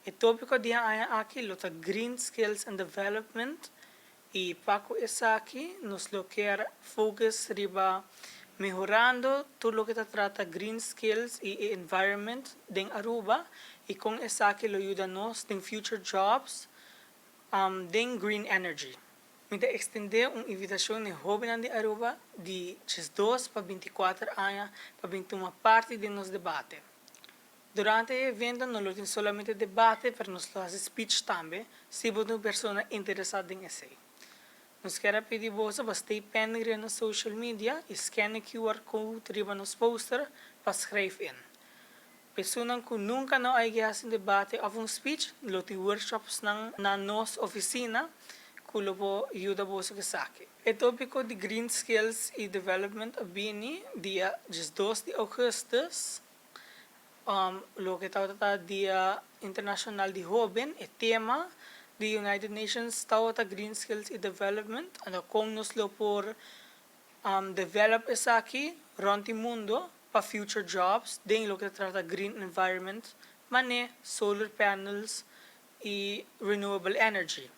E topico di e aña aki lo ta Green Skills and Development y pa cu esaki nos lo kier focus riba mehorando tur loke ta trata green skills y environment den Aruba y con esaki lo yuda nos den future jobs den green energy. Mi ta extende un invitacion na hobennan di Aruba di 12 pa 24 aña pa bin tuma parti den nos debate. Durante e evento no lo tin solamente debate, pero nos lo haci speech tambe, si bo ta un persona interesa den esey. Nos kier pidi bo pa stay pending na social media y scan e QR code riba nos poster pa schrijf in. Personanan cu nunca no a haci un debate of un speech, lo tin workshops na nos oficina cu lo por yuda bo cu esaki. E topico di Green Skills y Development a bini dia 2 di augustus, loke ta Dia Internacional di Hoben, e tema di United Nations ta Green Skills y Development, y con nos lo por develop esaki rond mundo pa future jobs, den loke ta trata green environment, manera solar panels y renewable energy.